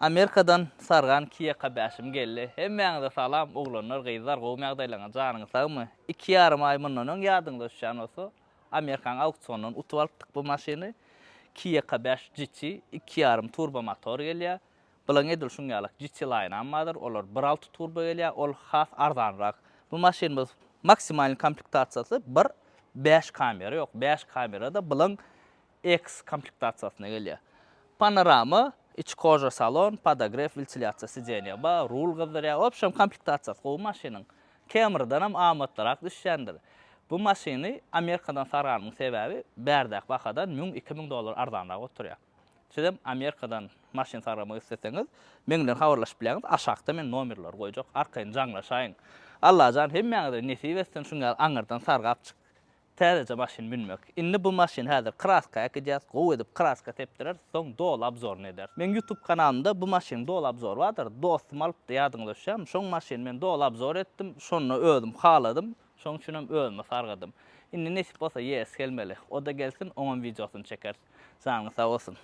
Amerikadan sargan Kia K bäşim geldi. Hemmäňize salam oglanlar gyzlar gowmy ýagdaýlaryňyz janyňyz sagmy? Iki ýarym aý mundan öň ýadyňyza düşýän bolsa Amerikan auksionyndan utup alypdyk bu maşyny. Kia K bäş GT iki ýarym turbo motor gelýär. Bulaň edil şuň ýalak GT Line-am bardyr olar bir alty turbo gelýär ol has arzanrak. Bu maşynymyz maksimalnyý komplektasiýasy bir bäş kamera ýok bäş kamerada bulaň X komplektasiýasyna gelýär. Panorama, içi koža salon, podogref, wentilýasiýa sidenýa bar, rul gyzdyrýar. Wobşem komplektasiýasy gowy maşynyň. Camry-danam amatlyrak düşýändir. Bu maşyny Amerikadan sarganymyň sebäbi bärdäki bahadan müň, 2000 dollar arzanrak oturýar. Sizem Amerikadan maşyn sargamak isleseňiz, meň bilen habarlaşyp bilýäňiz. Aşakda men nomerleri goýjak, arkaýyn jaňlaşaýyň. Allajan hemmäňize nesip etsin şuň ýaly aňyrdan sargap çyk Täzeje maşyn münmek. Indi bu maşyny häzir kraska äkidýäs, gowy edip kraska sepdireris, soň doly obzoryny ederis. Meň ýutub kanalymda bu maşynyň doly obzory bardyr. Dostum alypdy ýadyňyza düşýärmi? Şoň maşyny men doly obzor etdim, şonda özüm haladym, şoň üçinem özüme sargadym. Indi nesip bolsa YS gelmeli. O-da gelsin, oňam wideosyny çekeris. Janyňyz sag bolsun.